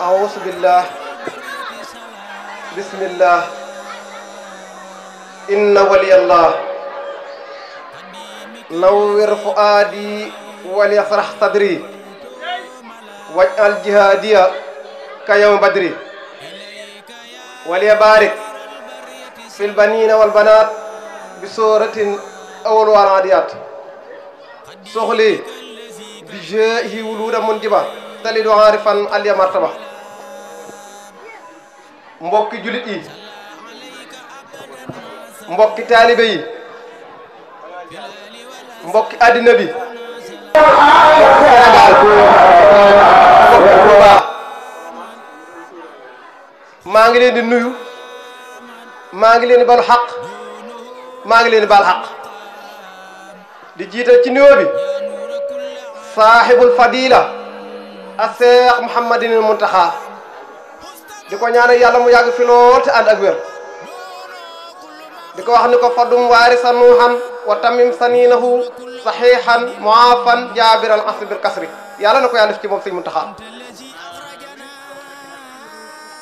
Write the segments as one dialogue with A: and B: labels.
A: أعوذ بالله بسم الله إن ولي الله نور فؤادي وليفرح صدري واجعل جهادي كيوم بدري وليبارك في البنين والبنات بسورة أول والعاديات سخلي بجائه ولود منجبة تلد عارفا علي مرتبة mbokki julit yi mbokki taalibe yi mbokki àddina bi Sénégal mbokki Touba maa ngi leen di nuyu maa ngi leen di balu xaq maa ngi leen di bal xaq di jiital ci nuyoo bi saaxibul fadila a Seex Muhammadinil Muntaxa di ko ñaanal yàlla mu yàgg fi lool te ànd ak wér di ko wax ni ko fadum waarisa nuuxan wa tamim saninahu saxiixan muafan jaabiral asbil kasri yàlla na ko yàlla def ci moom sëñ Muntaxa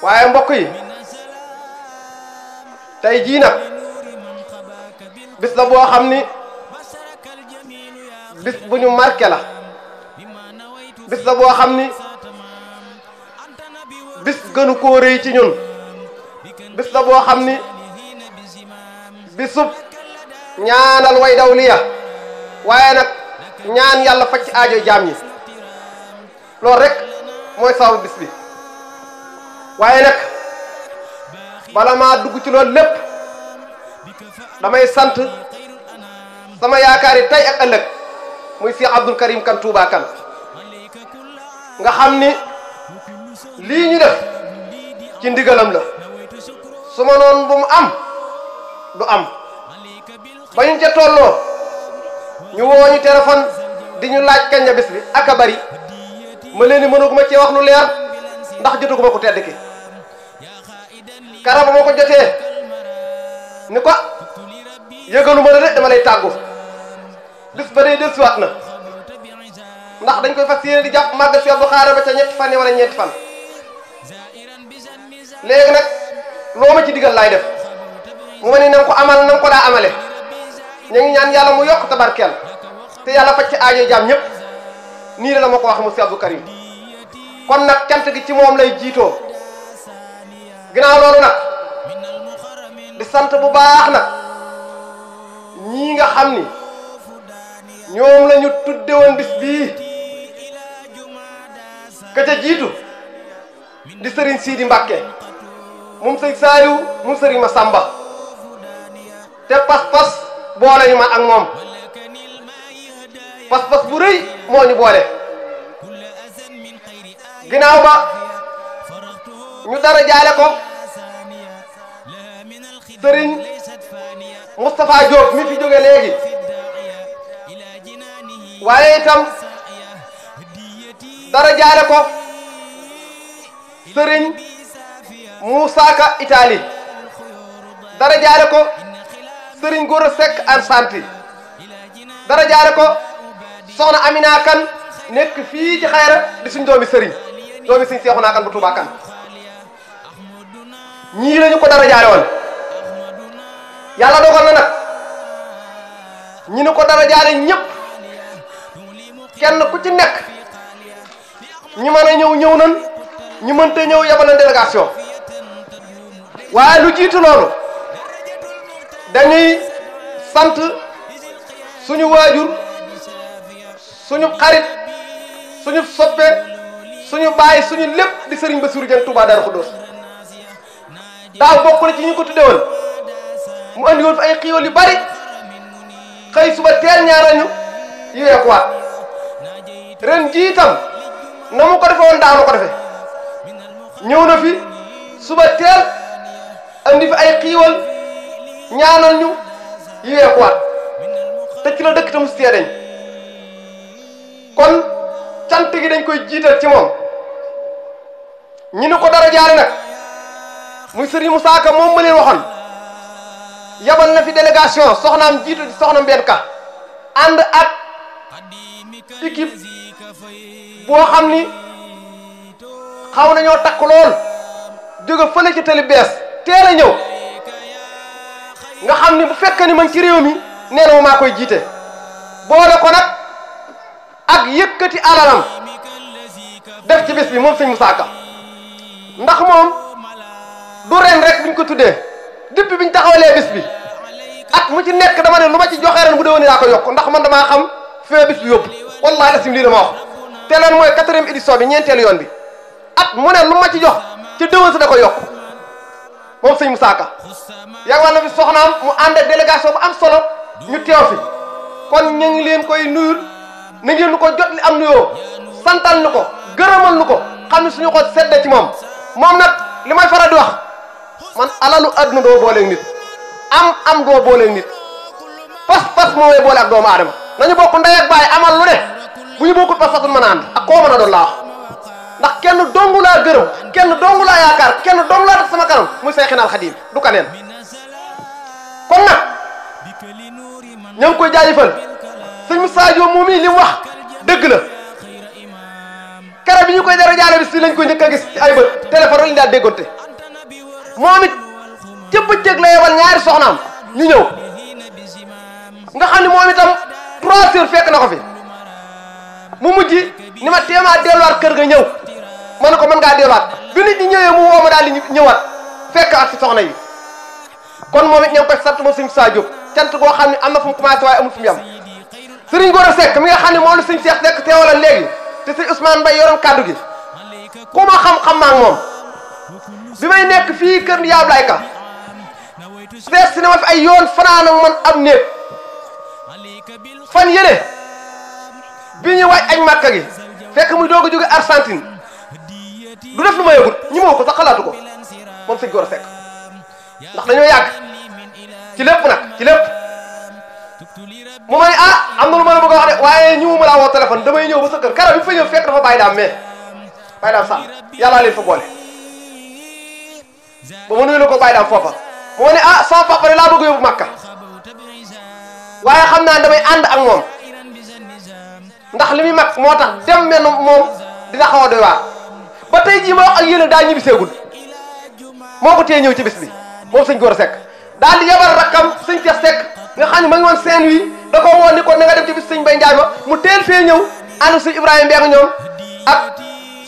A: waaye mbokk yi tey jii nag bis la boo xam ni bis bu ñu marqué la bis la boo xam ni bis gënu koo rëy ci ñun bis la boo xam ni bisub ñaanal way dawliya waaye nag ñaan yàlla faj ci aajo jaam ñi loolu rek mooy sababu bis bi waaye nag bala maa dugg ci loolu lépp damay sant sama yaakaar yi tey ak ëllëg muy Cheikh Abdoul Karim Kane Touba Kane nga xam ni lii ñu def ci ndigalam la su ma noon bu mu am du am ba ñu ca tolloo ñu woo ñu téléphone di ñu laaj kañ la bis bi ak a bari ma leen ni mënaguma cee wax lu leer ndax jotaguma ko tedd ki karaba moo ko jotee ni ko yëgaluma la de dama lay tàggu bis ba day dellusiwaat na ndax dañ koy fas yéene di jàpp màggal si Abdou Khadre ba ca ñetti fan yi wala ñeenti fan léegi nag loo ma ci digal laay def mu ma ni na nga ko amal na nga ko daa amale ñu ngi ñaan yàlla mu yokk tabarkeel te yàlla faj ci aajo jaam ñëpp nii la ma ko wax mu si Abdou Karim kon nag cant gi ci moom lay jiitoo ginnaaw loolu nag di sant bu baax nag ñii nga xam ni ñoom la ñu tudde woon bis bii ka ca jiitu di Serigne Sidi Mbacke moom sëñ Saaliw moom Serigne Massamba te pas-pas boole ñu man ak moom pas-pas bu rëy moo ñu boole ginnaaw ba ñu dara jaale ko Serigne Moustapha Diop mi fi jóge léegi waaye itam dara jaale ko Serigne Moussa Ka Italie dara jaale ko Serigne Gora Seck Arsanti dara jaale ko soxna Amina Kane nekk fii ci Xayra di suñ doomi Serigne doomi suñ Seexuna Kane bu Touba Kane ñii lañu ko dara jaale woon yàlla dogal na nag ñi ni ko dara jaale ñëpp kenn ku ci nekk ñi mën a ñëw nan ñi mënta ñëw yabal na délégation waaye lu jiitu loolu dañuy sant suñu waajur suñu xarit suñu soppe suñu baay suñu lépp di Serigne Bassirou Dieng Touba Darou Khoudoss daaw bokk na ci ñu ko tudde woon mu andi woon fi ay xiiwal yu bari xëy suba teel ñaarañu yeekuwaat ren jiitam na mu ko defe woon daaw la ko defe ñëw na fi suba teel andi fi ay xiiwal ñaanal ñu yeekuwaat te ci la dëkk te mu sutee dañ kon cant gi dañ koy jiital ci moom ñi ni ko dara jaare nag muy Serigne Moussa Ka moom ma leen waxoon yabal na fi délégation soxnaam jiitu di soxna Mbène Ka ànd ak équipe boo xam ni xaw nañoo takk lool jóge fële ci tali bees teel a ñëw nga xam ni bu fekkee ni man ci réew mi nee na ma maa koy jiite boole ko nag ak yëkkati alalam def ci bis bi moom sëñ Moussa Ka ndax moom du ren rek biñ ko tuddee depuis biñ taxawalee bis bi at mu ci nekk dama ne lu ma ci joxe ren bu déwénee ni daa ko yokk ndax man damaa xam fee bis bi yóbbu wallaahi asim lii dama wax te leen mooy 4e édition bi ñeenteelu yoon bi at mu ne lu ma ci jox ci déwén sa da ko yokk moom sëñ Moussa Ka yàgg na fi soxnaam mu ànd ak délégation bu am solo ñu teew fi kon ñu ngi leen koy nuyul na ngeen nu ko jot li am nuyoo santal nu ko gërëmal nu ko xam ne suñu ko sedde ci moom nag li may faral di wax man alalu adduna doo booleeg nit am doo booleeg nit pas moo may boole ak doomu aadama nañu bokk ndey ak baay amal lu ne bu ñu bokkul pas-pasul mën a ànd ak koo mën a doon laa wax ndax kenn dongu laa gërëm kenn dongu laa yaakaar kenn dongu laa def sama kanam muy Seexinal Xadiim du kaneen kon nag ñoo ngi koy jaajëfal sëñ Moussa Diop moom li mu wax dëgg la kere bi ñu koy dara jaale bi si lañ koy njëkk a gis ci ay bët téléphone lañu daal déggoonte moom it ca bëccëg la yebal ñaari soxnaam ñu ñëw nga xam ne moom itam 3 heures fekk na ko fi mu mujj ni ma téemaa delluwaat kër ga ñëw ma ne ko mën ngaa delluwaat bi nit ñi ñëwee mu woo ma daal di ñëwaat fekk ak si soxna yi kon moom it ñoo ngi koy sant moom sëñ Moussa Diop cant goo xam ne am na fu mu commencé waaye amul fu mu yem sëriñ Gora Seck mi nga xam ne moom la sëñ Cheikh Seck teewalal léegi te sëñ Ousmane Mbaye yoroon kaddu gi ku ma xam-xam maa ngi moom bi may nekk fii kër Yaablaay Ka seet si ne ma fi ay yoon fanaan ak man am néeg fan yële bi ñuy waaj añ Màkka gi fekk muy doog a jóge Argentine du def lu ma yëgut ñi moo ko sax xalaatu ko moom sëñ Gora Seck ndax dañoo yàgg ci lépp nag ci lépp mu ma ne am na lu ma la bëgg a wax de waaye ñu ma laa woo téléphone damay ñëw ba sa kër kara bi fa ñëw fekk dafa bàyyi daam mais bàyyi daam sàll yàllaa leen fa boole ba ma nuyu la ko bàyyi daam foofa mu ma ne sama papa de laa bëgg a yóbbu Makka waaye xam naa damay ànd ak moom ndax li muy mag moo tax dem mel moom dina xaw a doy waar ba tey jii ma wax ak yéen daa ñibbi seegul moo ko téye ñëw ci bis bi moom sëñ Gora Seck daal di yabal rakkam sëñ Cheikh Seck nga xam ne ma ngi woon Saint-Louis da ko woon ni ko na nga dem ci bis sëñ Mbaye Ndiaye ma mu teel fee ñëw ànd sëñ Ibrahima Mbengue ñoom ak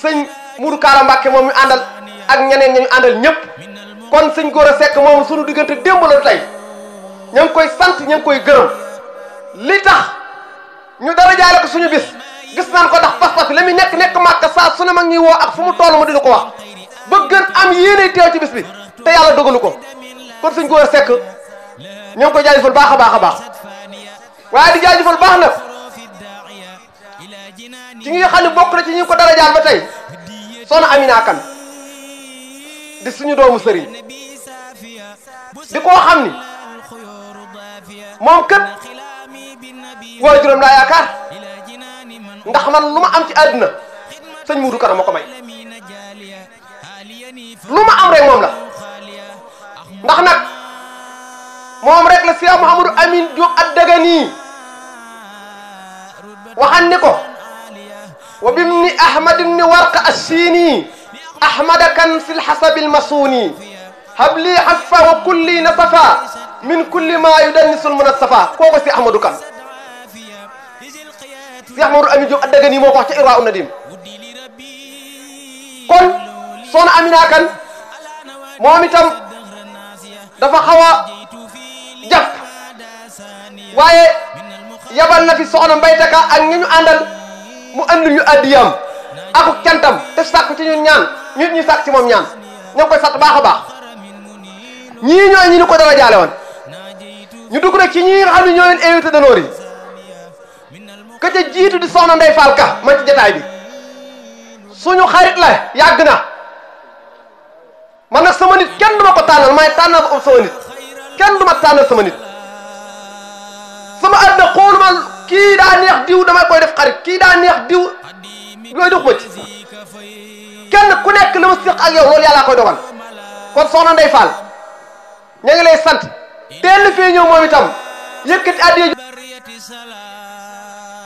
A: sëñ Moudou Kara Mbacke moom ñu àndal ak ñeneen ña ñu àndal ñëpp kon sëñ Gora Seck moom suñu diggante démb la tey ña ngi koy sant ña ngi koy gërëm li tax ñu dara jaale ko suñu bis gis naan ko ndax pas-pas la muy nekk Màkka saa su ne mag ñuy woo ak fu mu toll ma dina ko wax ba gën am yéene teew ci bis bi te yàlla dogalu ko kon sëñ Gora Seck ñoo ngi koy jaajëfal baax a baax a baax waaye di jaajëfal baax nag ci ñi nga xam ne bokk na ci ñi ko dara jaal ba tey soxna Amina Kane di suñu doomu sëriñ di koo xam ni moom kët waajuram laa yaakaar ndax man lu ma am ci àdduna sëñ Moudou Kara moo ko may lu ma am rek moom la ndax nag moom rek la Cheikh Mouhamadou Amine Diop ad-Dagani waxan ni ko wa bimni ahmad ibni warqa as-sini ahmada kan fil hasabil masuni habli hafa wa kulli nasafa min kulli ma yudannisul munassafa kooku si Ahmadou Kane Cheikh Mouhamadou Amine Diop ad-Dagani moo ko wax ca Irwa un-Nadim kon soxna Amina Kane moom itam dafa xaw a jàpp waaye yabal na fi soxna mbaytaka ak ñi ñu àndal mu andil ñu addiyam ak cantam te sàkk ci ñun ñaan ñun ñu sàkk ci moom ñaan ñoo ngi koy sant baax a baax ñii ñooy ñi ñu ko dara jaale woon ñu dugg nag ci ñi nga xam ne ñoo leen invité d'honneur yi ka ca jiitu di soxna Ndeye Fall Ka man ci jataay bi suñu xarit la yàgg na man nag sama nit kenn du ma ko tànnal may tànnal ba am sama nit kenn du ma tànnal sama nit sama àdduna xooluma kii daa neex diw damay koy def xarit kii daa neex diw yooyu dox ma ci kenn ku nekk li ma séq ak yow loolu yàllaa koy dogal kon soxna Ndeye Fall ña ngi lay sant teel fii ñëw moom itam yëkkati addiya